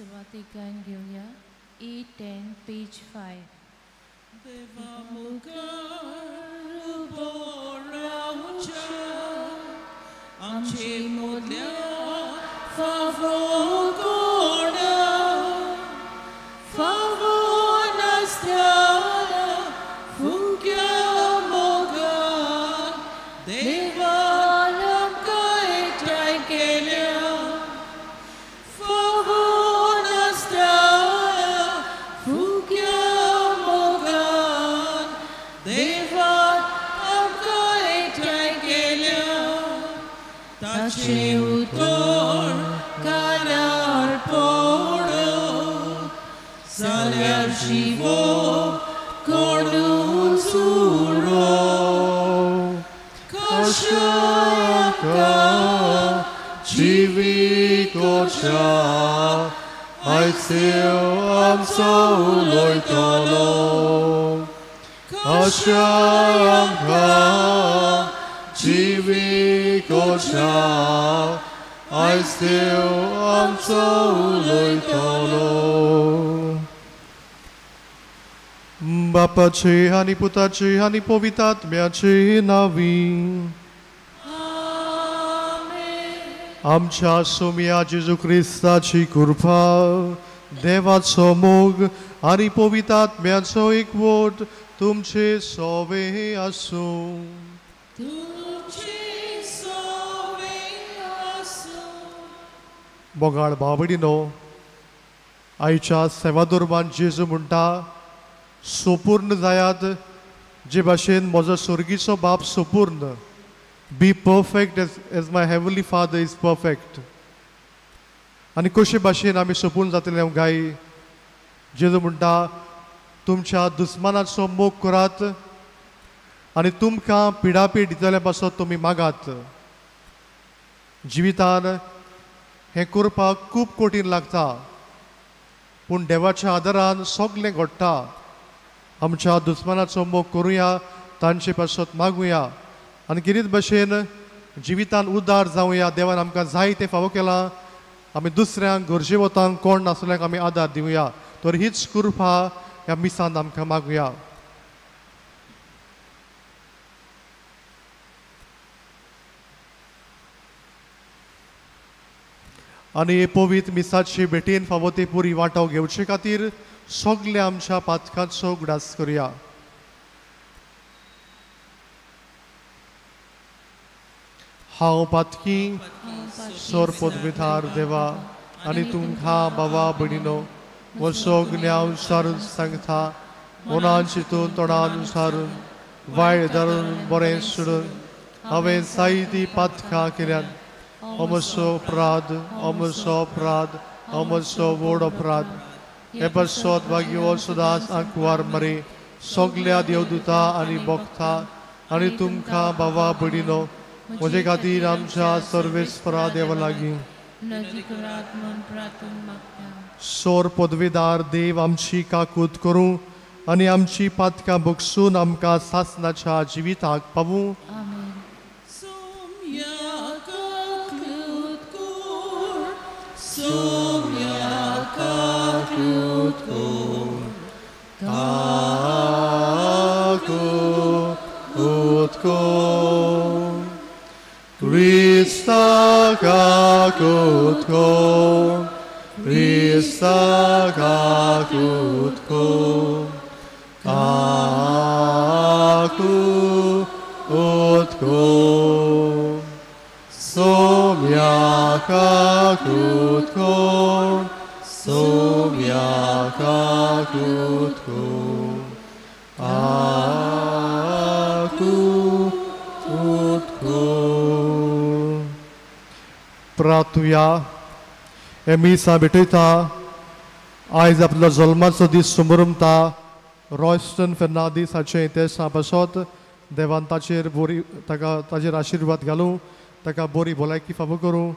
सुरवातेक गायन घेवया. 810 पेज 5. देवा मुखार उबो रावच्या आमचे मदल्या फावो कोणा फावो नासतना फुंक्या मोगान देवान आमकां एकठांय केल्या. फावो नासतना फुंक्या मोगान देवान आमकां एकठांय केल्या. ताचें उतर कानार पडत जाल्यार जिवो कोणूच उरो. कशाका जिविकोच्या आयज देव आमचो उलयतलो. कशाका जिविकोच्या आयज देव आमचो उलयतलो. बापाचे आनी पुताचे आनी पवित्र आत्म्याचे नांवी. आमच्या सोम्या जेजू क्रिस्ताची कृपा, देवाचो मोग आनी पवित्र आत्म्याचो एकवट तुमचे सोवे आसूं. मोगाळ भावडिनो, आयच्या सेवादुर्मान जेजू म्हणटा, सुपूर्ण जायात जे भाशेन म्हजो स्वर्गीचो बाप सुपूर्ण. Be perfect as my heavenly father is perfect. आनी कशे भाशेन आमी सुपूर्ण जातले गाय? जेजू म्हणटा, तुमच्या दुस्मानाचो मोग करात आनी तुमकां पिडापीड दितल्या पासत तुमी मागात. जिवितान हें करपाक खूब कठीण लागता, पूण देवाच्या आदारान सगळें घडटा. आमच्या दुस्मानाचो मोग करुया, तांचे पासत मागुया आनी कितें भशेन जिवितान उदार जावया. देवान आमकां जाय तें फावो केलां, आमी दुसऱ्यांक गरजेवतांक कोण नासल्यांक आमी आदार दिवया. तर हीच कृपा ह्या मिसान आमकां मागुया. आनी पवित्र मिसाची भेटीन फावो ते पुरी वांटो घेवचे खातीर सगळे आमच्या पातकांचो उगडास करुया. हांव पातकी सोर पदवीधार देवा आनी तुमकां बाबा भयणीनो वसो गुन्यांव सारून सांगता, मनान चिंतून तोंडान सारून वायट धरून बरें सोडून हांवें जायतीं पातकां केल्यात. अमसो अपराध, अमसो अपराध, अमसो व्हड अपराध. हे पासत भाग्यवत सदांच आंकवार मरे सगल्या देवदूता आनी भक्ता आनी तुमकां बाबा भयणीनो म्हजे खातीर आमच्या सर्वेस्परा देवा लागीं. सोर पदवीदार देव आमची काकूत करूं आनी आमची पातकां बगसून आमकां सासनाच्या जिविताक पावूं. Krista kakut kor, Krista kakut kor, kakut kor, Somya kakut kor, Somya kakut kor, kakut kor. प्रार्थुया. हे मिसां भेटयता. आयज आपलो जल्माचो दीस सुमरमता रॉयस्टन फेर्नांदीस हाचें तेसां पासत देवान ताचेर बरी ताका ताचेर आशिर्वाद घालूं, ताका बरी भलायकी फावो करूं.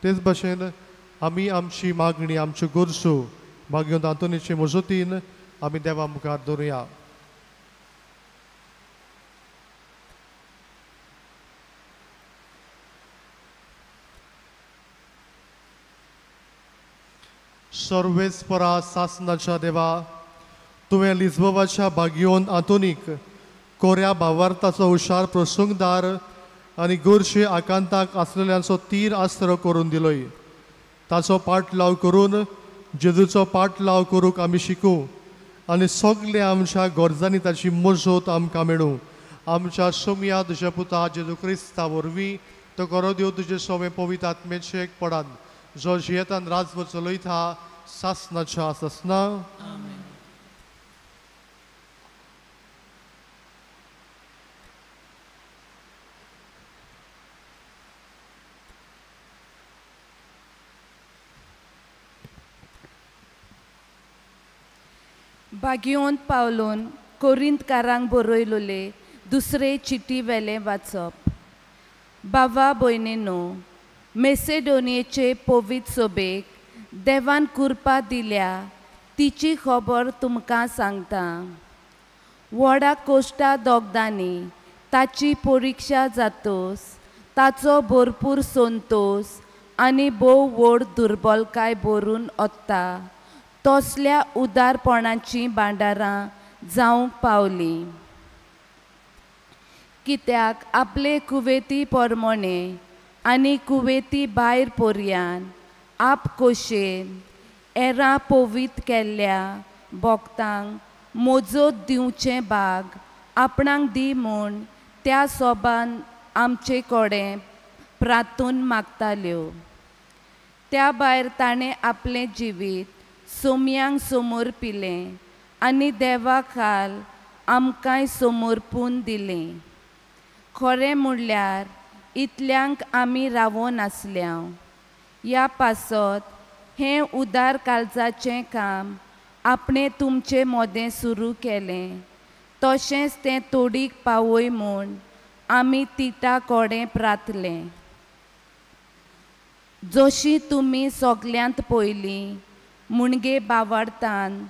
तेच भाशेन आमी आमची मागणी, आमच्यो गरजो मागीर आंतोनीचे मजतीन आमी देवा मुखार दवरुया. सर्वेस्परा सासनाच्या देवा, तुवें लिज्बोवाच्या भाग्योन आंतोनीक कोऱ्या भावार्थाचो हुशार प्रसंगदार आनी गोरशे आकांताक आसलेल्यांचो तीर आस्त्र करून दिलोय. ताचो पाटलाव करून जेजूचो पाटलाव करूंक आमी शिकूं आनी सगळे आमच्या गरजांनी ताची मजत आमकां मेळूं. आमच्या सोमया तुज्या पुता जेजू क्रिस्ता वरवीं तो करो देव तुजे सोमे पवित्र आत्मेचें एक पडान जो जियेतान राजवट चलयता सासनाच्या सासना. भाग्योंत पावलोन कोरिंतकारांक बरयलोले दुसरे चिटी वेलें वाचप. बाबा भयणीनो, मेसेडोनियेचे पवित्र सोबेक देवान कृपा दिल्या तिची खबर तुमकां सांगता. व्हडा कोश्टा दोगदांनी ताची परिक्षा जातोस ताचो भरपूर संतोस आनी भोव व्हड दुर्बलकाय भरून ओत्ता तसल्या उदारपणाचीं भांडारां जावंक पावलीं. कित्याक आपले कुवेती परमणे आनी कुवेती भायर पर्यान आप कोशेन एरां पवित्र केल्ल्या भक्तांक मोजोत दिवचें भाग आपणाक दी म्हूण त्या सोबान आमचे कडेन प्रातून मागताल्यो. त्या भायर ताणें आपलें जिवीत सोम्यांक समर्पिलें आनी देवा खाल आमकांय समर्पून दिलें. खरें म्हणल्यार इतल्यांक आमी रावनासल्या. ह्या पासत हें उदार काळजाचें काम आपणें तुमचे मोदें सुरू केलें तशेंच तें तोडीक पावय म्हूण आमी तिटा कडेन प्रार्थलें. जशी तुमी सगल्यांत पयलीं मुणगे बावार्थान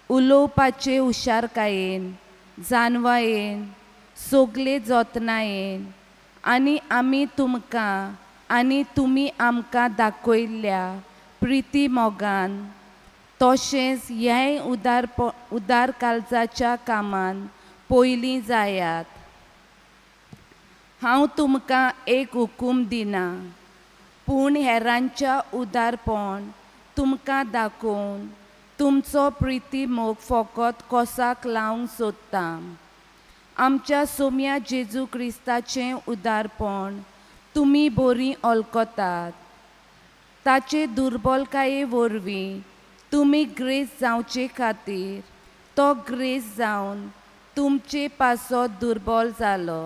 उलोवपाचे हुशारकायेन जानवायेन सगळे जतनायेन आनी आमी तुमकां आनी तुमी आमकां दाखयल्ल्या प्रिती मोगान तशेंच ह्याय उदार काळजाच्या कामान पयलीं जायात. हांव तुमकां एक हुकूम दिना पूण हेरांच्या उदारपण तुमकां दाखोवन तुमचो प्रिती मोग फकत कोसाक लावंक सोदता. आमच्या सोम्या जेजू क्रिस्ताचें उदारपण तुमी बरीं वळखतात. ताचे दुर्बलकाये वरवीं तुमी ग्रेस जावचे खातीर तो ग्रेस जावन तुमचे पासत दुर्बल जालो.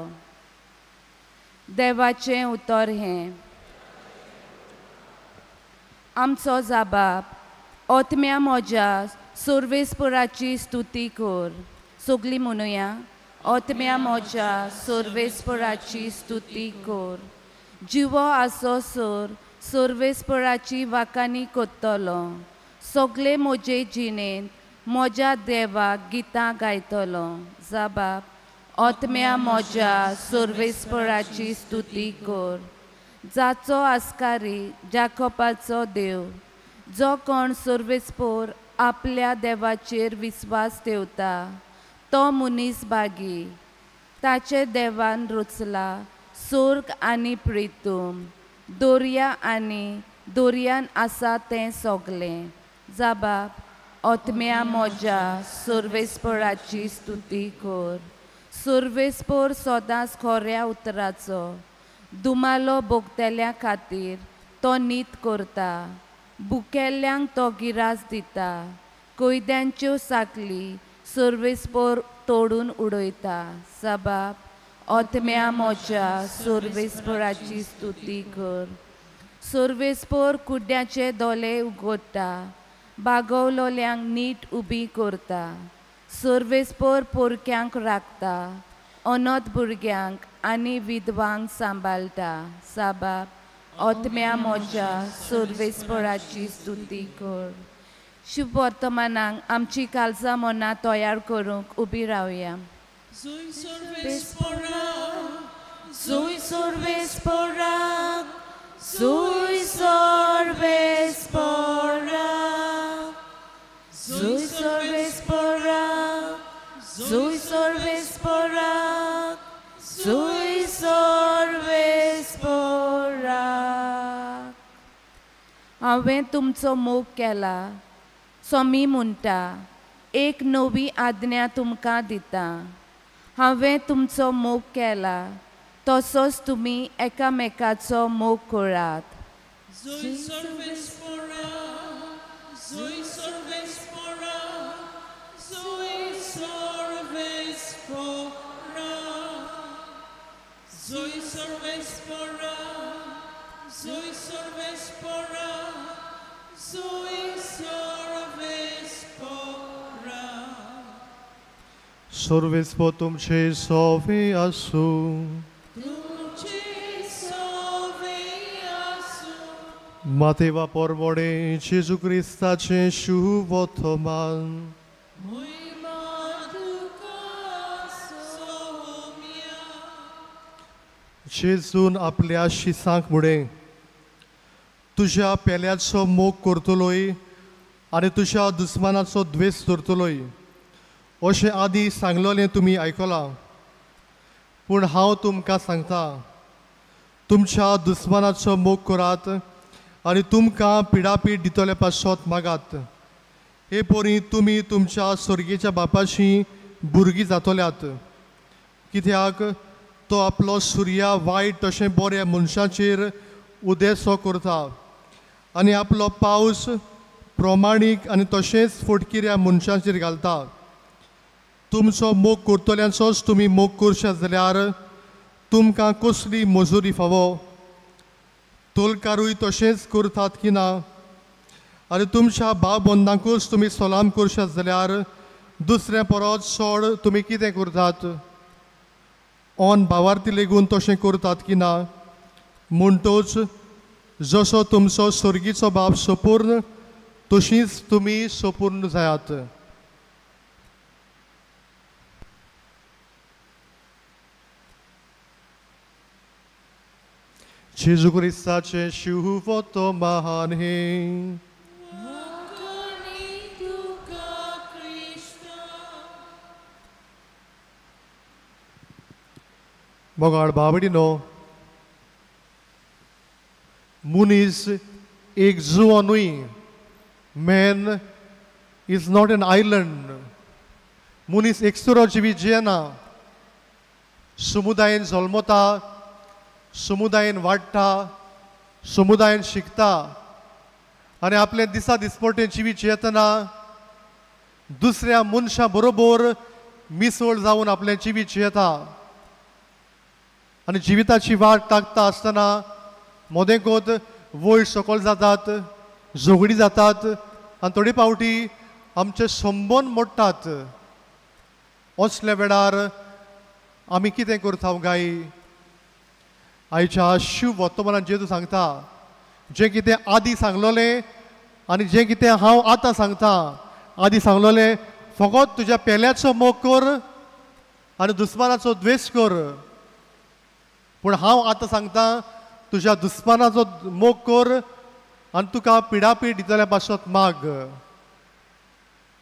देवाचें उतर हें. आमचो जाबाब ओतम्या म्हज्या सर्वेस्पराची स्तुती कर. सगळीं म्हणुया. ओतम्या म्हज्या सर्वेस्पराची स्तुती कर. जिवो आसो सर सर्वेस्पराची वाखाणी करतलो. सगळे म्हजे जिणेंत म्हज्या देवाक गितां गायतलो. जाबाब ओतम्या म्हज्या सर्वेस्पराची स्तुती कर. जाचो आस्कारी जाकोबाचो देव जो कोण सर्वेस्पर आपल्या देवाचेर विस्वास ठेवता तो मनीस भागी. ताचे देवान रचला स्वर्ग आनी प्रितूम दर्या आनी दर्यान आसा तें सगळें. जाबाब ओतम्या म्हज्या सर्वेस्पराची स्तुती कर. सर्वेस्पर सदांच खऱ्या उतराचो दुमालो भोगतल्या खातीर तो नीत करता. बुकेल्ल्यांक तो गिरास दिता. कैद्यांच्यो साकली सर्वेस्पर तोडून उडयता. जाबाब ओतम्या म्हज्या सर्वेस्पराची स्तुती कर. सर्वेस्पर कुड्ड्याचे दोले उगडटा बागवलोल्यांक नीट उबी करता. सर्वेस्पर पोरक्यांक राखता अनाथ भुरग्यांक आनी विधवांक सांबाळटा. साबाब ओतम्या म्हज्या सर्वेस्पराची स्तुती कर. शुभ वर्तमानाक आमची काळजां मनां तयार करूंक उबी रावया. Sui sorvespora, sui sorvespora. जुय सर्वेस्पराक, जुय सर्वेस्पराक, जुय सर्वेस्पराक. हांवें तुमचो मोग केला. स्वामी म्हणटा, एक नवी आज्ञा तुमकां दिता. हांवें तुमचो मोग केला तसोच तुमी एकामेकाचो मोग करात. जुय सर्वेस्पराक, जुय सर्वेस्पराक, जुय सर्वेस्पराक, जुय सर्वेस्पराक, जुय सर्वेस्पराक, जुय सर्वेस्पराक. सर्वेस्पर तुमचे सोवे आसूं. तुमचे सोवे आसूं. मातेवा परवडे जेजू क्रिस्ताचें शुभवर्तमान. मोहिमा तुका सोम्या. जेजून आपल्या शिसांक म्हणें, तुज्या पेल्याचो मोग करतलोय आनी तुज्या दुस्मानाचो द्वेस धरतलोय अशें आदी सांगलोलें तुमी आयकलां. पूण हांव तुमकां सांगता, तुमच्या दुस्मानाचो मोग करात आनी तुमकां पिडापीड दितले पासत मागात. हे परी तुमी तुमच्या स्वर्गेच्या बापाची भुरगीं जातल्यात, कित्याक तो आपलो सुर्या वायट तशें बऱ्या मनशाचेर उदेसो करता आनी आपलो पावस प्रमाणीक आनी तशेंच फटकिऱ्या मनशाचेर घालता. तुमचो मोग करतल्यांचोच तुमी मोग करशात जाल्यार तुमकां कसली मजुरी फावो? तोलकारूय तशेंच करतात की ना? आनी तुमच्या भाव बंदांकूच तुमी सलाम करशात जाल्यार दुसऱ्या परत चड तुमी कितें करतात? ऑन भावार्थी लेगून तशें करतात की ना? म्हणटोच जसो तुमचो स्वर्गीचो बाप सपूर्ण तशीच तुमी सपूर्ण जायात. जेजू क्रिस्ताचें शुभवर्तमान हें. वाखाणी तुका क्रिस्ता. मोगाळ बाबडीनो, मनीस एक जुंवो न्हय. Man is not an island. मनीस एकसुरो जिवीत जियेना. समुदायेन जल्मता, समुदायेन वाडटा, समुदायेन शिकता आनी आपलें दिसा दिसपटें जिवीत जियेतना दुसऱ्या मनशां बरोबर मिसळ जावन आपलें जिवीत जियेता आनी जिविताची वाट टाकता आसतना मदेंकोत वयर सकयल जातात, झगडी जातात आनी थोडे फावटी आमचे संबंद मोडटात. असल्या वेळार आमी कितें करता गाय? आयच्या शुभ वर्तमानान जेजू सांगता, जें कितें आदी सांगलोलें आनी जें कितें हांव आतां सांगता. आदी सांगलोलें फकत तुज्या पेल्याचो मोग कर आनी दुस्मानाचो द्वेश कर. पूण हांव आतां सांगता, तुज्या दुस्मानाचो मोग कर आनी तुका पिडापीड दितल्या पासत माग.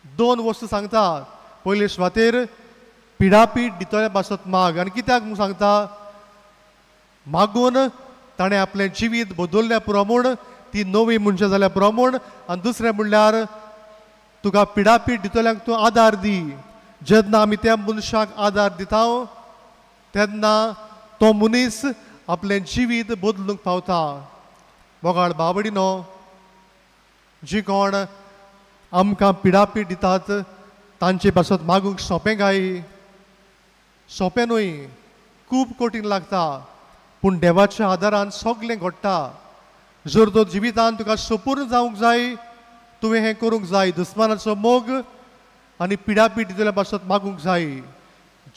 दोन वस्तू सांगता. पयले सुवातेर पिडापीड दितल्या पासत माग. आनी कित्याक म्हूण सांगता? मागून ताणें आपलें जिवीत बदलल्या पुरो म्हूण, ती नवी मनशां जाल्या पुरो म्हूण. आनी दुसरें म्हणल्यार तुका पिडापीड दितल्यांक तूं आदार दी. जेन्ना आमी त्या मनशाक आदार दिता तेन्ना तो मनीस आपलें जिवीत बदलूंक पावता. मोगाळ बाबडीनो, जी कोण आमकां पिडापीड दितात तांचे पासत मागूंक सोंपें काय? सोंपें न्हय, खूब कठीण लागता. पूण देवाच्या आदारान सगळें घडटा. जर तो जिवितान तुका सपूर्ण जावंक जाय, तुवें हें करूंक जाय. दुस्मानाचो मोग आनी पिडापीड दितल्या पासत मागूंक जाय.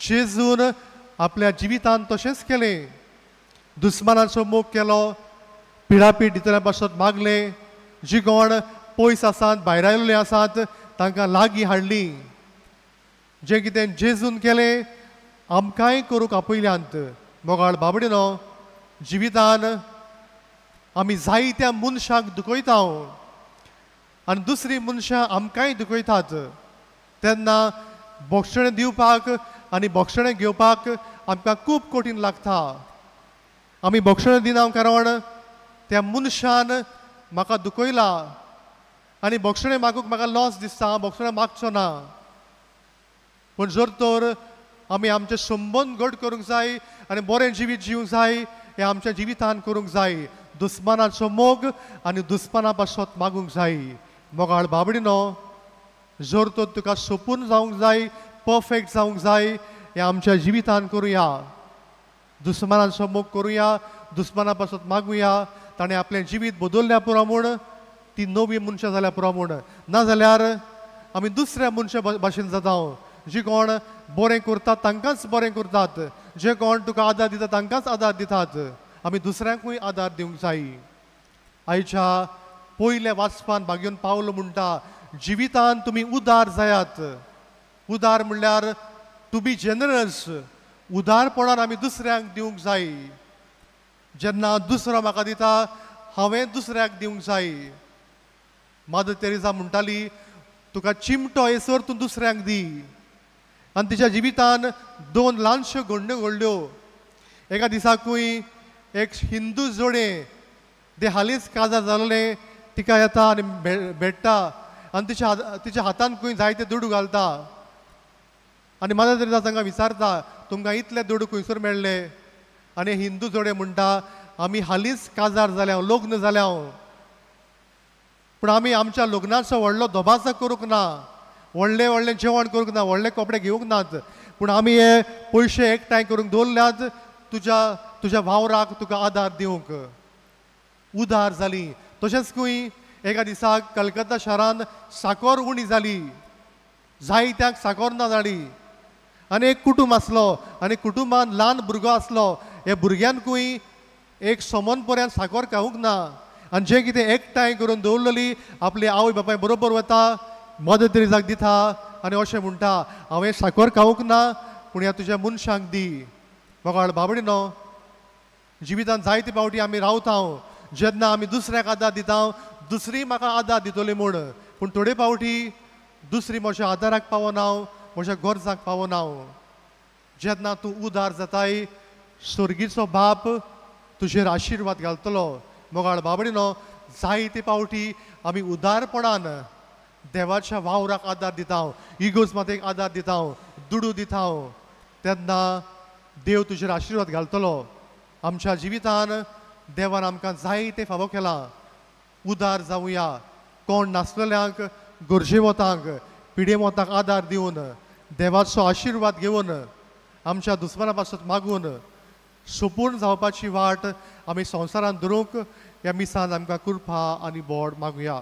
जेजून आपल्या जिवितान तशेंच केलें. दुस्मानाचो मोग केलो, पिडापीड दितल्या पासत मागलें. जी कोण पयस आसात, भायर आयिल्ले आसात, तांकां लागीं हाडली. जें कितें जेजून केलें आमकांय करूंक आपयल्यांत. मोगाळ बाबडीनो, जिवितान आमी जायत्या मनशाक दुखयता. आनी दुसरी मनशां आमकांय दुखयतात तेन्ना बोगशणें दिवपाक आनी बोगशणें घेवपाक आमकां खूब कठीण लागता. आमी बोगशणें दिना कारण त्या मनशान म्हाका दुखयला आनी बोगशणें मागूंक म्हाका लॉस दिसता, हांव बोगशणें मागचो ना. पूण जर तर आमी आमचे संबंद घट करूंक जाय आनी बरें जिवीत जिवंक जाय, हें आमच्या जिवितान करूंक जाय. दुस्मानाचो मोग आनी दुस्माना पासत मागूंक जाय. मोगाळ बाबडिनो, जर तर तुका सोपून जावंक जाय, परफेक्ट जावंक जाय, हें आमच्या जिवितान करुया. दुस्मानाचो मोग करुया, दुस्माना पासत मागुया. ताणें आपलें जिवीत बदलल्या पुरो म्हूण, ती नवी मनशां जाल्या पुरो म्हूण. नाजाल्यार आमी दुसऱ्या मनशा भाशेन जाता, जी कोण बरें करतात तांकांच बरें करतात, जे कोण तुका आदार दिता तांकांच आदार दितात. आमी दुसऱ्यांकूय आदार दिवंक जाय. आयच्या पयल्या वाचपान भाग्योन पावलो म्हणटा, जिवितान तुमी उदार जायात. उदार म्हणल्यार टू बी जेनरस. उदारपणान आमी दुसऱ्यांक दिवंक जाय. जेन्ना दुसरो म्हाका दिता हांवें दुसऱ्याक दिवंक जाय. मादर तेरेजा म्हणटाली, तुका चिमटो येसर तूं दुसऱ्यांक दी. आनी तिच्या जिवितान दोन ल्हानश्यो घडण्यो घडल्यो. एका दिसाकूय एक हिंदू जोडे ते हालींच काजार जाल्लें तिका येता आनी भेट्टा आनी तिच्या हातान खंय जायते दुडू घालता. आनी मादर तेरेजा तांकां विचारता, तुमकां इतले दुडू खंयसर मेळ्ळे? आनी हिंदू जोडे म्हणटा, आमी हालींच काजार जाल्या, लग्न जाल्या, पूण आमी आमच्या लग्नाचो व्हडलो दबाजो करूंक ना, व्हडलें व्हडलें जेवण करूंक ना, व्हडले कपडे घेवंक नात, पूण आमी हे पयशे एकठांय करूंक दवरल्यात तुज्या तुज्या वावराक तुका आदार दिवंक. उदार जाली. तशेंच खंय एका दिसाक कलकत्ता शारान साकोर उणी जाली, जायत्यांक साकोर ना जाली. आनी एक कुटूंब आसलो आनी कुटुंबान ल्हान भुरगो आसलो. हे भुरग्यांकूय एक समन पर्यंत साकोर खावंक ना. आनी जें कितें एकठांय करून दवरलेली आपली आवय बापाय बरोबर वता, मदर तेरेजाक दिता आनी अशें म्हणटा, हांवें साकोर खावंक ना पूण ह्या तुज्या मनशांक दी. मोगाळ बाबडिनो, जिवितान जायते फावटी आमी रावता जेन्ना आमी दुसऱ्याक आदार दिता, दुसरी म्हाका आदार दितली म्हूण, पूण थोडे फावटी दुसरी म्हज्या आदाराक पावना, म्हज्या गरजाक पावना. जेन्ना तूं उदार जाताय, स्वर्गीचो बाप तुजेर आशिर्वाद घालतलो. मोगाळ बाबडिनो, जायते फावटी आमी उदारपणान देवाच्या वावराक आदार दिता, इगोज मातेक आदार दिता, दुडू दिता, तेन्ना देव तुजेर आशिर्वाद घालतलो. आमच्या जिवितान देवान आमकां जायते फावो केलां. उदार जावया, कोण नासलेल्यांक, गरजेवतांक, पिडेमोतांक आदार दिवन, देवाचो आशिर्वाद घेवन, आमच्या दुस्माना पासत मागून सोपूर्ण जावपाची वाट आमी संवसारांत धरूंक ह्या मिसान आमकां कृपा आनी बोड मागुया.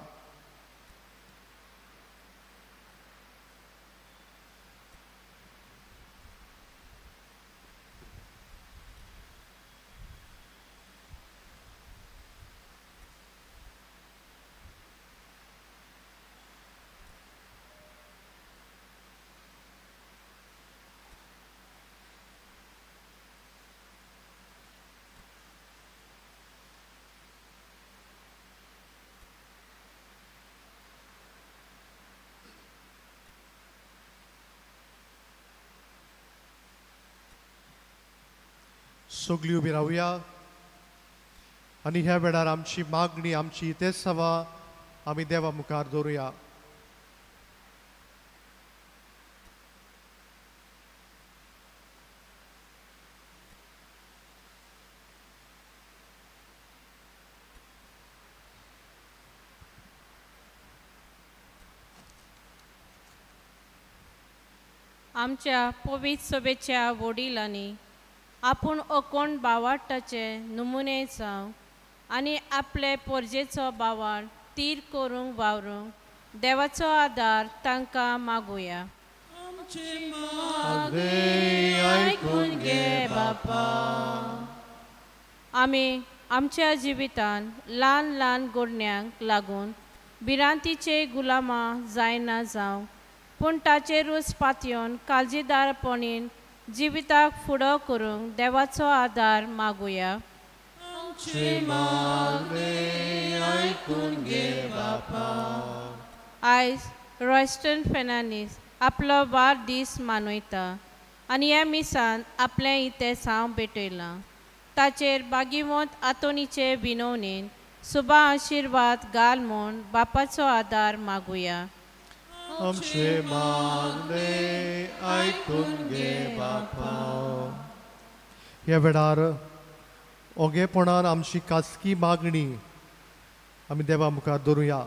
सगळीं उबी रावया आनी ह्या वेळार आमची मागणी, आमची इतेसावा आमी देवा मुखार दवरुया. आमच्या पवित्र सभेच्या वडिलांनी आपूण अकोण बावाटाचे नमुने जावं आनी आपले पोरजेचो बावाट तीर करूंक वावरूंक देवाचो आदार तांकां मागुया. आयकून घे बापा. आमी आमच्या जिवितान ल्हान ल्हान गोडण्यांक लागून भिरांतीचे गुलामां जायना जावं, पूण ताचेरूच पातयेवन काळजीदारपणीन जिविताक फुडो करूंक देवाचो आदार मागुया. आमचे मागणे आयकून घे बापा. आयज रॉयस्टन फेर्नांडीस आपलो वाडदीस मनयता आनी ह्या मिसान आपलें इतेसांव भेटयलां. ताचेर बागिवंत आंतोनीचे विनवणेन सुबा आशिर्वाद घाल म्हूण बापाचो आदार मागुया. आमचे मागणे आयकून घे बापा. ह्या वेळार ओगेपणान आमची खासगी मागणी आमी देवा मुखार दवरुया.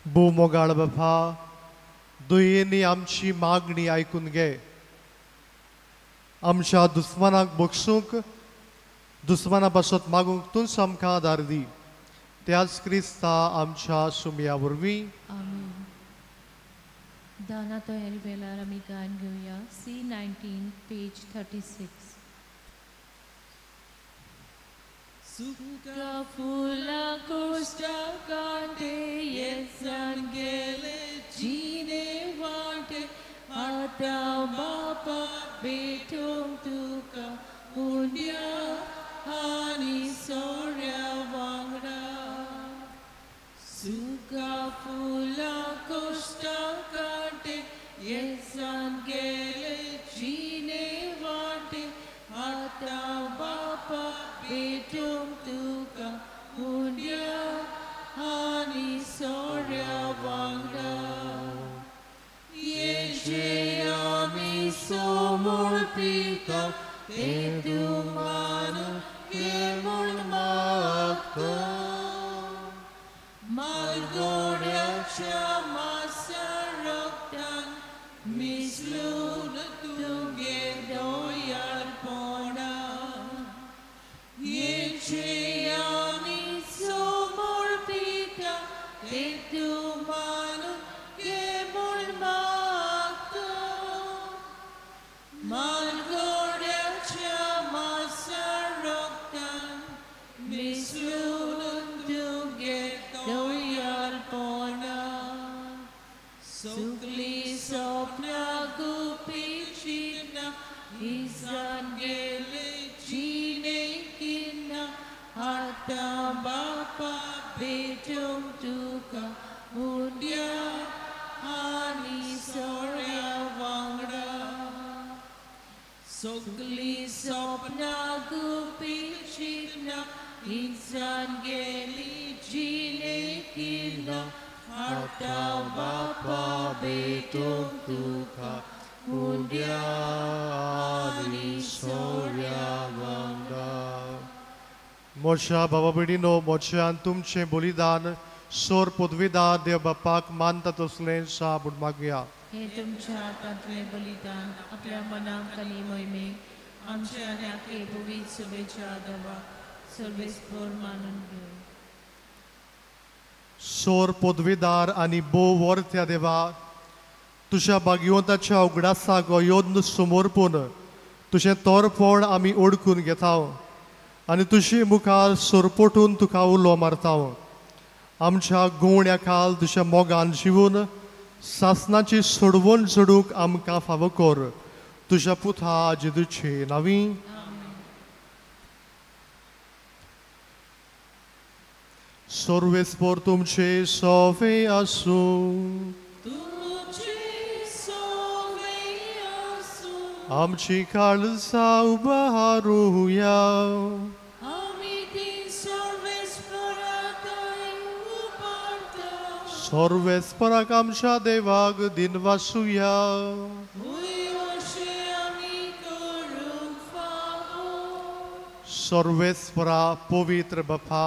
भोव मोगाळ बापा, दुयेंनी आमची मागणी आयकून घे. आमच्या दुस्मानाक बक्षूंक, दुस्माना पासत मागूंक तूंच आमकां आदार दी. त्याच क्रिस्ता आमच्या सुमया वरवीं. आमेन. दाना तयारी वेळार आमी गायन घेवया. C19 page 36. सुका फुला कोष्टा कांटे येसान गेले जिने वाटे आता बापा भेटूंक तुका उंड्या आनी सोऱ्या वांगडा. सुका फुला कोष्टा कांटे येसान गेले जिने वाटे आता बापा भेटूंक तुका उंड्या आनी सोऱ्या वांगडा. येजे आमी सोमूळ पिता ते तूं मानून घे म्हूण मागता. मालगोड्याच्या मासा रक्तान मिसळून तुगे दोयाळपणा. येजे आमी सोमूळ पिता ते तूं मानून घे म्हूण मागता. मालगोड्याच्या मासा रक्तान मिसळून तुगे दोयाळपणा. सगळीं सपनां गुपीत इसान गेले जिणे किन्ना आतां बापा भेटूंक तुका उंड्या आनी सोऱ्या वांगडा. सगळीं सपनां गुपीत इसान गेली जिणे किन्ना आतां बापा भेटूंक तुका उंड्या आनी सोऱ्या वांगडा. मोशा बाबा भयणीनो, मोशान तुमचें बलिदान सोर पदवीदार देव बापाक मानता तसलें सा म्हूण मागया. हे तुमच्या हातांतलें बलिदान आपल्या मनाक आनी मोहिमेक आमच्या आनी आखे पवित्र सभेच्या देवाक सर्वेस्पर मानून घेवं. सोर पदवीदार आनी भोव वर्थ्या देवा, तुज्या भाग्यवंताच्या उगडासाक हो यत्न समर्पून तुजें तोरपण आमी ओडकून घेता आनी तुजे मुखार सोरपोटून तुका उलो मारता. आमच्या गुण्या खाल तुज्या मोगान जिवून सासनाची सोडवण जोडूंक आमकां फावो कर. तुज्या पुता जेजूचे नांवी. सर्वेस्पर तुमचे सोवे आसूं. आमची काळजां उबारुया. सर्वेस्पराक आमच्या देवाक दिनवासुया. सर्वेस्परा पवित्र बापा,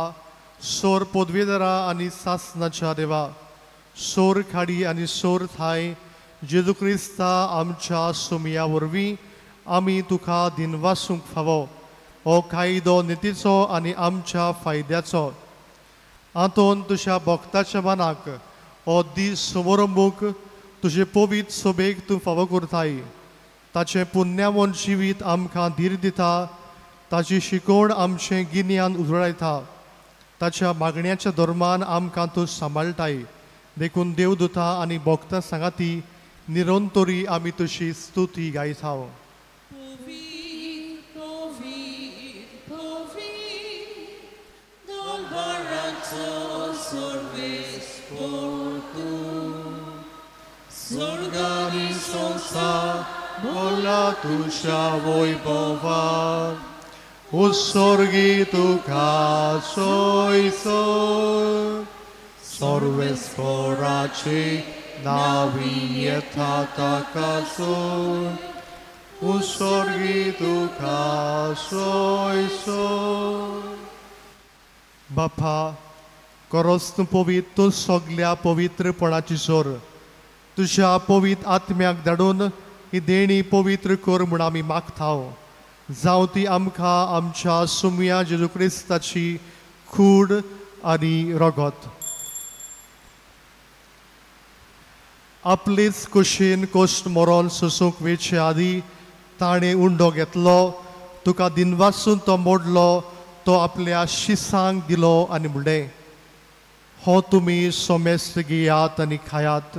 सोर पदवीधरा आनी सासनाच्या देवा, सोर खाडी आनी सोर थाय जेजू क्रिस्ता आमच्या सुमया वरवीं आमी तुका दिनवासूंक फावो. हो कायदो नितीचो आनी आमच्या फायद्याचो. आंतोन तुज्या भक्ताच्या मनाक हो दीस समरंभूक तुजे पवित्र सोबेक तूं फावो करताय. ताचें पुण्यावन जिवीत आमकां धीर दिता, ताची शिकवण आमचें गिन्यान उजळायता, ताच्या मागण्याच्या धर्मान आमकां तूं सांबाळटाय. देखून देवदूता आनी भक्तां सांगाती निरंतरी आमी तुजी स्तुती गायता. स्वर्गानी संसार बोला तुझ्या वैभवान, उत्सर्गी तुका सोयसो, सर्वेस्पराची नावी येता ताका सोड, उत्सर्गी तुका सोयसो. बापा, करोस तूं पवित्र, तूं सगल्या पवित्रपणाची जोर, तुज्या पवित्र आत्म्याक धाडून ही देणी पवित्र कर म्हूण आमी मागता. जावं ती आमकां आमच्या सुमया जेजू क्रिस्ताची कूड आनी रगत. आपलेच कुशीन कश्ट मरोन सोसूंक वेचे आदी ताणें उंडो घेतलो, तुका दिनवासून तो मोडलो, तो आपल्या शिसांक दिलो आनी म्हणलें, हो तुमी सोमेस्त घेयात आनी खायात,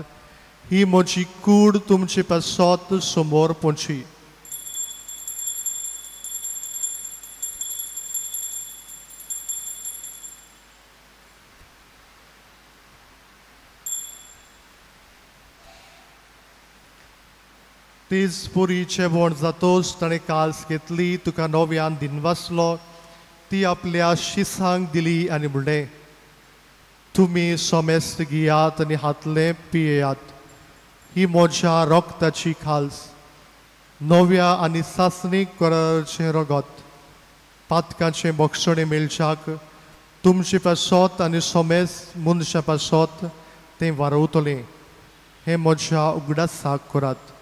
ही म्हजी कूड तुमचे पासत समोर पोंची. तीच पुरी जेवण जातोच ताणें काल्स घेतली, तुका नव्यान दिनवासलो, ती आपल्या शिसांक दिली आनी म्हणलें, तुमी सोमेस्त घेयात आनी हातलें पियेयात, ही म्हज्या रक्ताची खाल्स, नव्या आनी सासणीक कराचें रगत, पातकाचें बक्षणें मेळच्याक तुमचे पासत आनी सोमेस्त मनशा पासत तें वारवतलें. हें म्हज्या उगडासाक करात.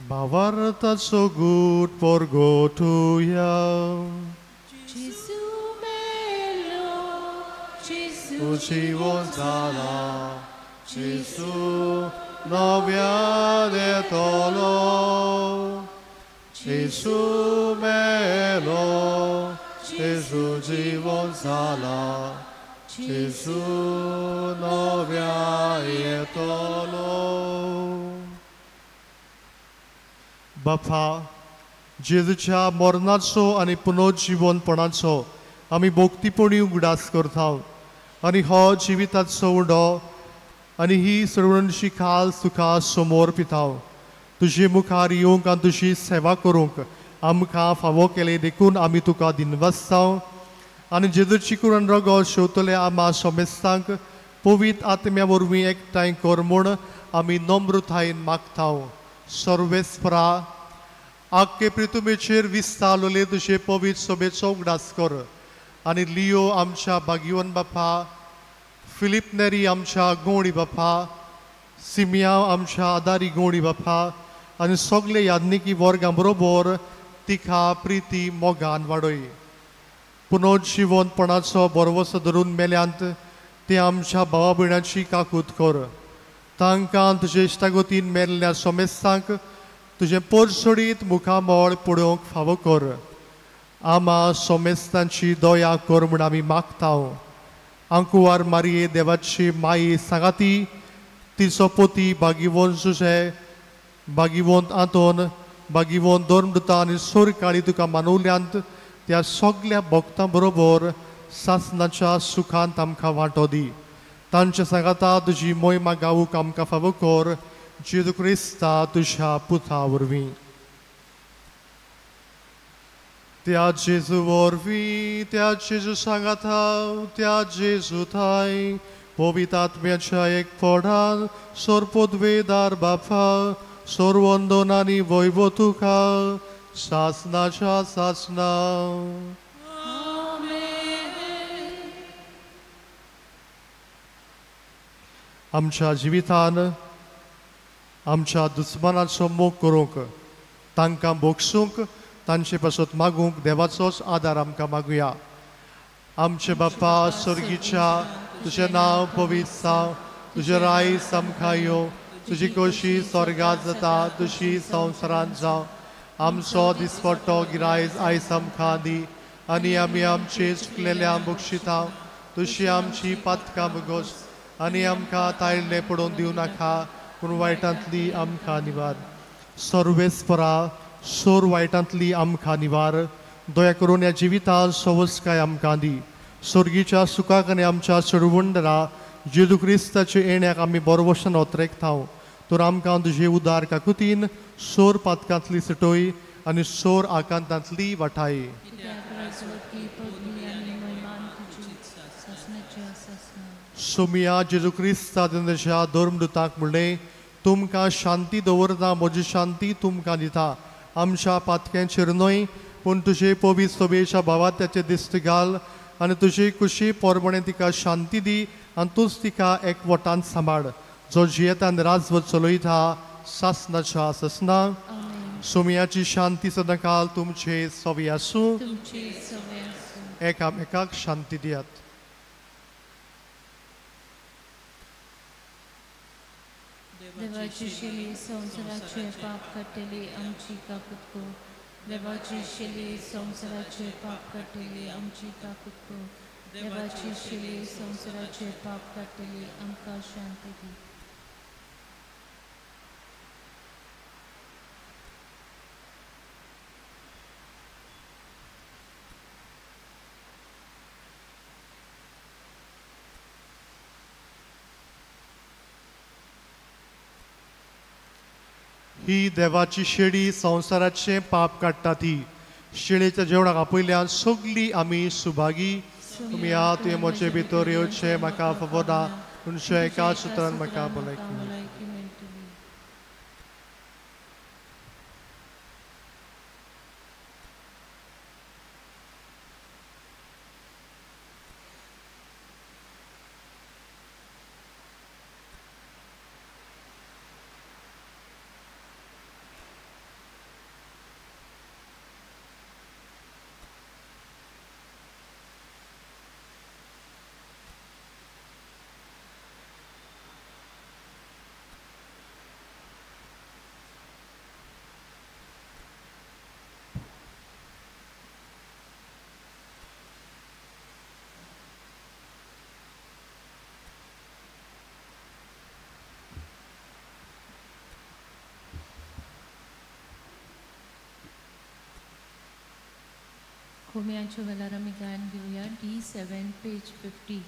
भावार्थाचो गूट परगटुया. जेजू मेलो, जेजू जिवन जाला, जेजू नव्यान येतलो, जेजू मेलो, जेजू जिवन जाला, जेजू नव्यान येतलो. बापा, जेजूच्या मरणाचो आनी पुनर्जिवनपणाचो आमी भक्तीपणी उगडास करता आनी हो जिविताचो उंडो आनी ही सर्वणशी खाल तुका समोर पिता. तुजे मुखार येवंक आनी तुजी सेवा करूंक आमकां फावो केले देखून आमी तुका दिनवासता. आनी जेजूची कुरण रगत शेवतले आमा समेस्तांक पवित्र आत्म्या वरवीं एकठांय कर म्हूण आमी नम्रतायेन मागता. सर्वेस्परा, आख्खे प्रितुमेचेर विस्तारलेले तुजे पवित्र सभेचो उगडास कर आनी लियो आमच्या भाग्यवन बापा, फिलीप नेरी आमच्या गोंडी बापा, सिमिया आमच्या आदारी गोंडी बापा आनी सगळे याज्ञिकी वर्गां बरोबर तिका प्रिती मोगान वाडय. पुनर्जिवनपणाचो भरवसो धरून मेल्यांत ते आमच्या भावा भयणाची काकूत कर. तांकां तुजे इश्टागतीन मेल्ल्या सोमेस्तांक तुजें पोरसोडीत मुखामळ पळोवंक फावो कर. आमा सोमेस्तांची दया कर म्हूण आमी मागता. आंकुवार मारये देवाची माई सांगाती तिचो पोती भागीवंत सुशे, भागीवंत आंतोन, भागीवंत धर्मदूता आनी सोरकाळी तुका मानवल्यांत त्या सगल्या भक्तां बरोबर सासनाच्या सुखांत आमकां वांटो दी. तांच्या सांगाता तुजी मोहिमा गावूंक आमकां फावो कर, जेजू क्रिस्ता तुज्या पुता वरवीं. त्या जेजू वरवीं, त्या जेजू सांगाता, त्या जेजू थाय पवित्र आत्म्याच्या एकपणान सोरपोदवेदार बापा, सोरवंदन आनी वैभव तुका सासनाच्या सासना. आमच्या जिवितान आमच्या दुस्मानाचो मोग करूंक, तांकां भोगसूंक तांचे पासत मागूंक देवाचोच आदार आमकां मागुया. आमचे बापा स्वर्गीच्या, तुजें नांव पवित्र जावं, तुजें रायस आमकां येवं, तुजी खोशी स्वर्गांत जाता तशी संवसारांत जावं. आमचो दिसपट्टो गिरायस आयज आमकां दी आनी आमी आमचे चुकलेल्या बक्षिता तशी आमची पातकां बगोस आनी आमकां तायल्ले पडोवन दिवं नाका, पूण वायटांतली आमकां निवार. सर्वेस्परा सोर वायटांतली आमकां निवार. दया करून ह्या जिवितांत सवस्काय आमकां दी. स्वर्गीच्या सुखाक आनी आमच्या सरवंडरा जेजू क्रिस्ताच्या येण्याक आमी बरवशन ओतरेकता. तर आमकां तुजे उदार काकुतीन सोर पातकांतली सुटोय आनी सोर आकांतांतली वाठाय. सोमिया जेजू क्रिस्ता तेच्या धर्मदूताक म्हणलें, तुमकां शांती दवरता, म्हजी शांती तुमकां दिता. आमच्या पातक्यांचेर न्हय पूण तुजे पवित्र सभेच्या भावात्याचे दिश्ट घाल आनी तुजे कुशी पोरबणे तिका शांती दी आनी तूंच तिका एकवटान सांबाळ, जो जियेता आनी राजवट चलयता सासनाच्या सासना. सोमियाची शांती सदांकाल तुमचे सवी आसूं. एकामेकाक शांती दियात. देवाची शेली संवसाराचे पाप काडटली आमची काकूत कर. देवाची शेली संवसाराचे पाप काडटली आमची काकूत कर. देवाची शेली संवसाराचे पाप काडटली आमकां शांती दी. ही देवाची शेळी संवसाराचें पाप काडटा ती शेळेच्या जेवणाक आपयल्यान सगळीं आमी सुभागी. तुमी आहा तुवें म्हजे भितर येवचें म्हाका खबर ना, तुमच्या एका सुत्रान म्हाका भलायकी. खोम्यांच्या वेळार आमी गायन घेवया D7 page 50.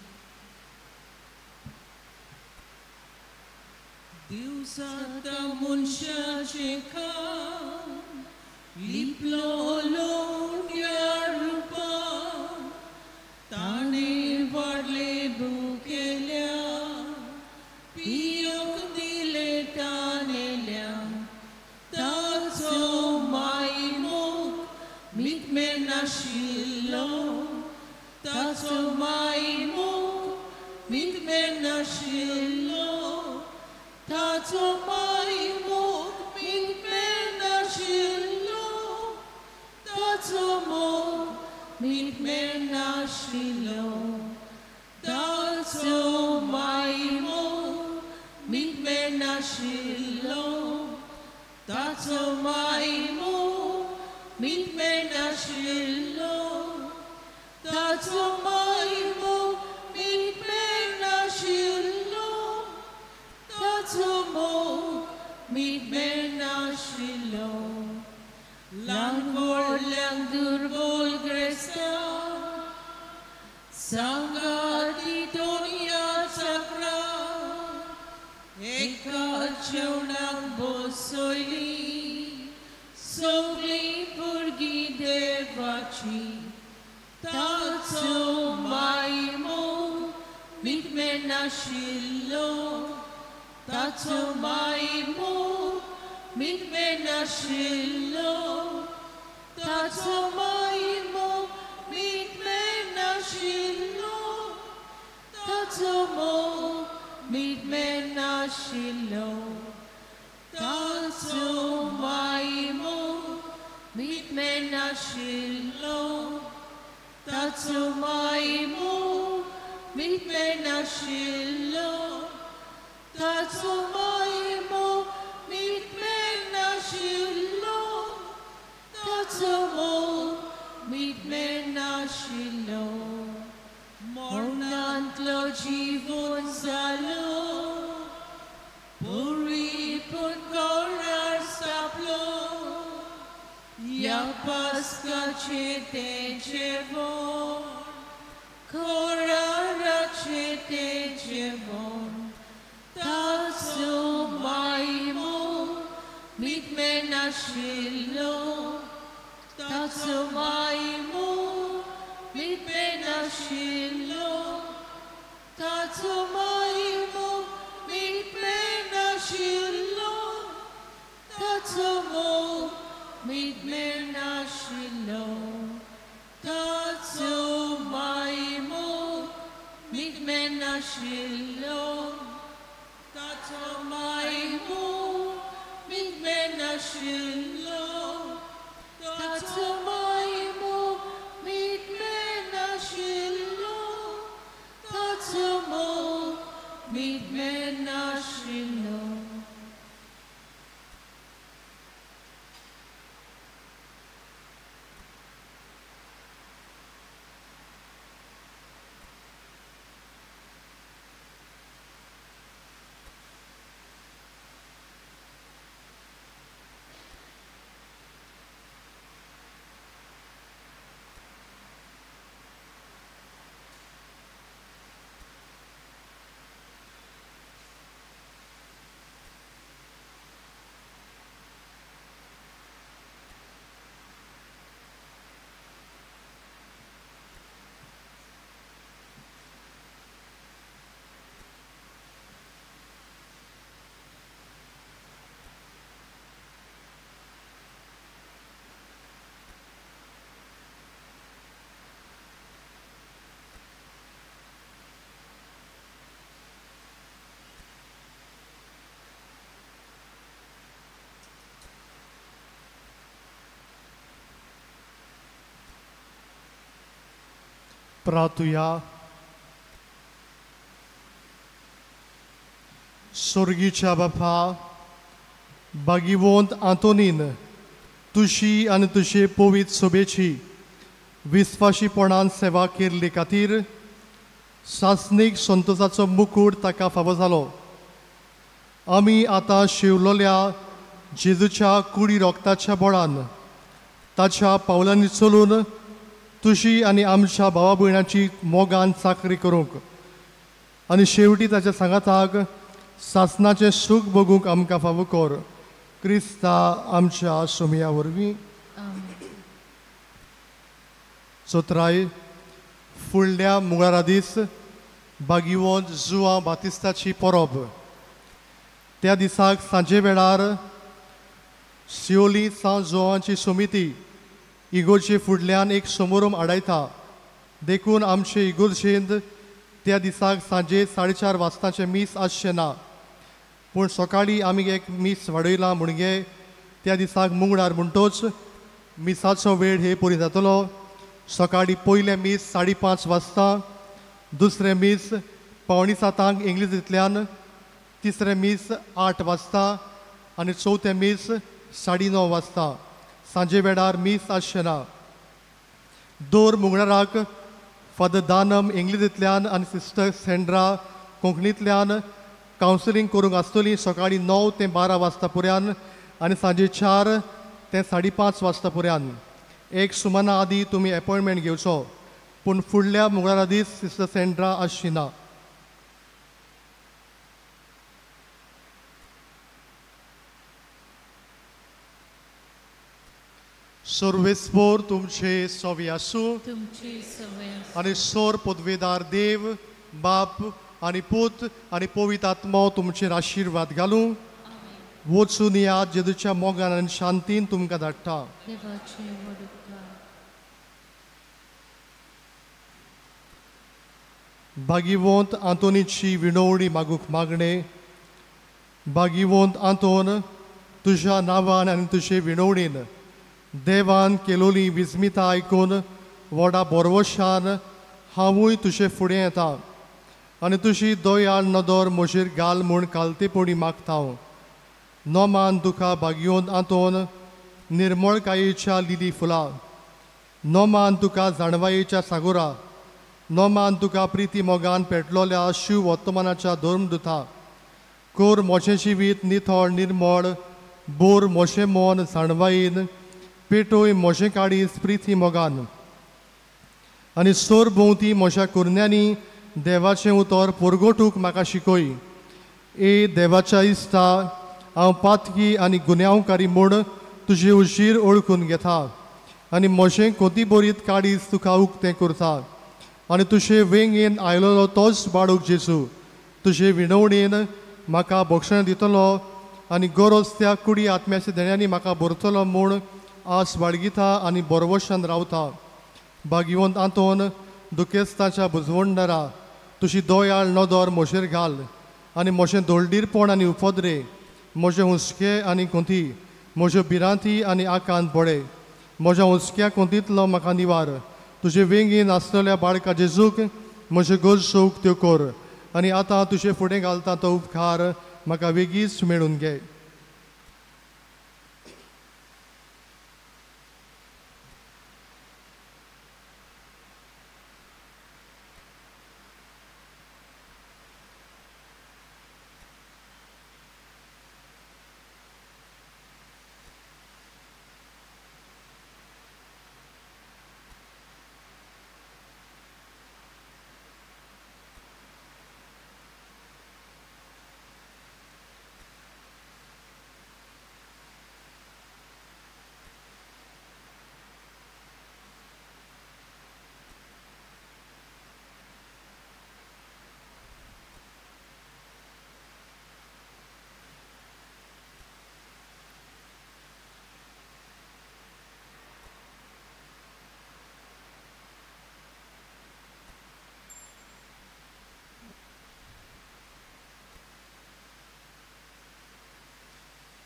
दिवसांत मनशाचें काम लिपलो लोंड्या रुपान, ताणें वाडले भुकेल्या पियोक दिले तानेल्या. ताचो मायमोग मितमेर नाशिल्लो, ताचो मायमोग मितमेर नाशिल्लो, ताचो मायमोग मितमेर नाशिल्लो, ताचो मोग मितमेर नाशिल्लो, ताचो मायमोग मितमेर नाशिल्लो, ताचो मायमोग मितमेर नाशिल्लो, ताचो मायमोग मितमेर नाशिल्लो, ताचो मोग मितमेर नाशिल्लो. ल्हान व्हडल्यांक दुर्बोल ग्रेस्तांक सांगाती दोनया चक्रां एका जेवणाक बसयली सगळीं भुरगीं देवाची. ताचो मायमोग मितमेर नाशिल्लो, ताचो मायमोग मितमेर नाशिल्लो, ताचो मायमोग मितमेर नाशिल्लो, ताचो मोग मितमेर नाशिल्लो, ताचो मायमोग मितमेर नाशिल्लो ताचो मायमो मितमे नाशिल्लो ताचो मायमो मितमे नाशिल्लो ताचो मोग मितमे नाशिल्लो मरणांतलो जीवन जालो पुरीपूण कोरार सापलो ह्या पास्काचें तें जेवण कोराराचें तें जेवण ताचो मायमो मितमे नाशिल्लो ताचो मायमो मितमे नाशिल्लो ताचो मायमो मितमे नाशिल्लो ताचो मोग मितमे नाशिल्लो ताचो मायमो मितमे नाशिल्लो ताचो मायमो मितमे नाशिल्लो ताचो मायमो मितमे नाशिल्लो ताचो मोग मितमे नाशिल्लो. प्रार्थुया. स्वर्गीच्या बापा, बागिवंत आंतोनीन तुशी आनी तुजे पवित्र सोबेची विस्वाशीपणान सेवा केल्ले खातीर सासणीक संतोषाचो मुकूट ताका फावो जालो. आमी आतां शिवलोल्या जेजूच्या कुडी रोगताच्या बळान ताच्या पावलांनी चलून तुजी आनी आमच्या भावा भयणाची मोगान चाकरी करूंक आनी शेवटी ताच्या सांगाताक सासनाचें सूख भोगूंक आमकां फावो कर. क्रिस्ता आमच्या सोमया वरवीं. चोत्राय, फुडल्या मुंगळारा दीस बागिवंत जुआं बातिस्ताची परब. त्या दिसाक सांजे वेळार सियोली सां जुआंची समिती इगोर्जे फुडल्यान एक समोरम आडायता. देखून आमचे इगोर्जेंत त्या दिसाक सांजे 4:30 वाजताचें मीस आसचें ना, पूण सकाळीं आमी एक मीस वाडयलां म्हणगे त्या दिसाक मुंगळार म्हणटोच मिसाचो वेळ हे परी जातलो. सकाळीं पयलें मीस 5:30 वाजता, दुसरें मीस 6:45 इंग्लिशींतल्यान, तिसरें मीस 8 वाजता आनी चवथें मीस 9:30 वाजता. सांजे वेळार मीस आसचें ना. दर मुंगळाराक फादर दानम इंग्लिशींतल्यान आनी सिस्टर सेंड्रा कोंकणींतल्यान कावन्सिलींग करूंक आसतली सकाळीं 9 ते 12 वाजता पुऱ्यान आनी सांजे 4 ते 5:30 वाजता पुऱ्यान. एक सुमाना आदी तुमी एपॉयंटमेंट घेवचो, पूण फुडल्या मुंगळारा दीस सिस्टर सेंड्रा आसची ना. सर्वेस्पोर तुमचे सवी आसूं आनी सोर पदवेदार देव बाप आनी पूत आनी पवित्र आत्मो तुमचेर आशिर्वाद घालूं. वचून याद जेजूच्या मोगान आनी शांतीन तुमकां धाडटा. भागिवंत आंतोनीची विणवणी मागूंक मागणें. भागिवंत आंतोन, तुज्या नांवान आनी तुजे विणवणीन देवान केलोली विस्मिता आयकून व्हडा बोरवशान हांवूय तुजे फुडें येता आनी तुजी दयाळ नदर म्हजेर घाल म्हूण कालतेपणी मागता हांव. नोमान तुका भागयोन आंतोन निर्मळकायेच्या लिली फुलां, नोमान तुका जाणवायेच्या सागोरा, नोमान तुका प्रिती मोगान पेटलोल्या शिव वर्तमानाच्या धर्मदुता. कोर म्हजें जिवीत निथळ निर्मळ, बोर म्हजें मन जाणवायेन, पेटोय म्हजें काळीज प्रिती मोगान आनी सोर भोंवती म्हज्या कुरण्यांनी देवाचें उतर पोरगोटूक म्हाका शिकय. ए देवाच्या इश्टा, हांव पातकी आनी गुन्यांवकारी म्हूण तुजी उशीर ओळखून घेता आनी म्हजें कोतीबोरीत काळीज तुका उक्तें करता आनी तुजे वेंगेन आयलोलो तोच बाळूक जेजू तुजे विणवणेन म्हाका बक्षण दितलो आनी गरज त्या कुडी आत्म्याच्या देण्यांनी म्हाका भरतलो म्हूण आस बाळगिता आनी बरवशान रावता. भाग्यवंत आंतोन दुखेस्ताच्या बुजवणदारा, तुजी दयाळ नदर म्हजेर घाल आनी म्हजें दोळडीरपण आनी उपद्रे, म्हजे हुस्के आनी कोंती, म्हज्यो भिरांती आनी आकांत पळे, म्हज्या हुस्क्या कोंतींतलो म्हाका निवार. तुजे वेंगेन आसलेल्या बाळका जेजूक म्हज्यो गरजो उक्त्यो कर आनी आतां तुजे फुडें घालता तो उपकार म्हाका वेगीच मेळून घे.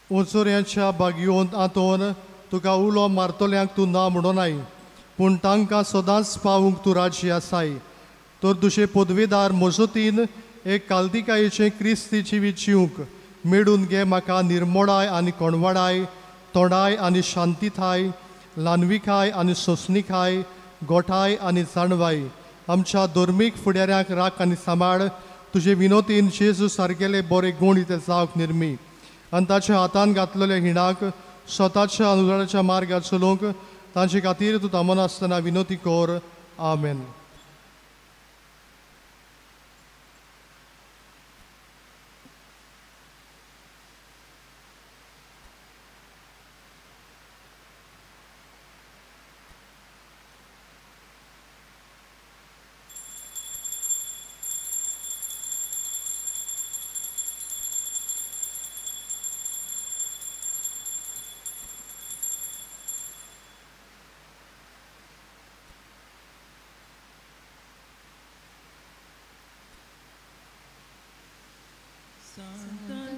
ओचोऱ्यांच्या बागयोन आंतोन तुका उलो मारतल्यांक तूं ना म्हणोनाय, पूण तांकां सदांच पावूंक तूं राजी आसाय. तर तुजे पदवेदार मजतीन एक कालदिकायेचें क्रिस्ती जिवीत जिवंक मेळून घे म्हाका निर्मोडाय आनी कोणवाडाय, तोंडाय आनी शांतीथाय, ल्हानविकाय आनी सोंसणीकाय, गोठाय आनी जाणवाय. आमच्या धर्मीक फुडाऱ्यांक राख आनी सांबाळ. तुजे विनोतीन जेजू सारकेले बरे गूण इते जावंक निर्मी आनी ताच्या हातान घातलेल्या हिणाक स्वताच्या अनुदानाच्या मार्गार चलोवंक तांचे खातीर तूं थांबनासतना विनोती कर. आमेन.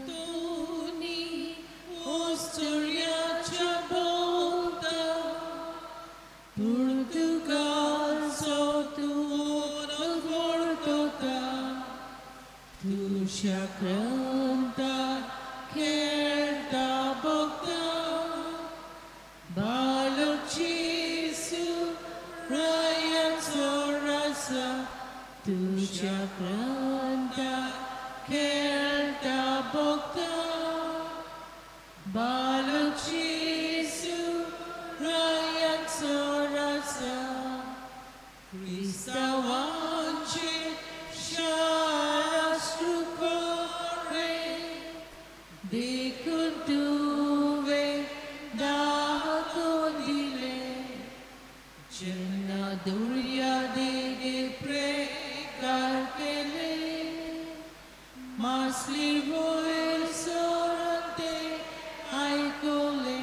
Sant'Antoni, Ostoriaccia bonta, Portugalso tu portota, tu sacranta, kerta bokta, Balochisu, Ryan Sorasa, tu sacranta, Kerta bokta, Balochisu, Ryan Sorasa, Kristawanche, Sharastrukore, Dekuntuve, Dahakondile, Chenna Durya Dege Prekarkele, Masli voel sorante aikole,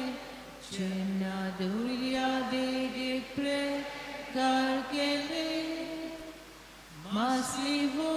Chenna Durya Dege Prekarkele, Masli voel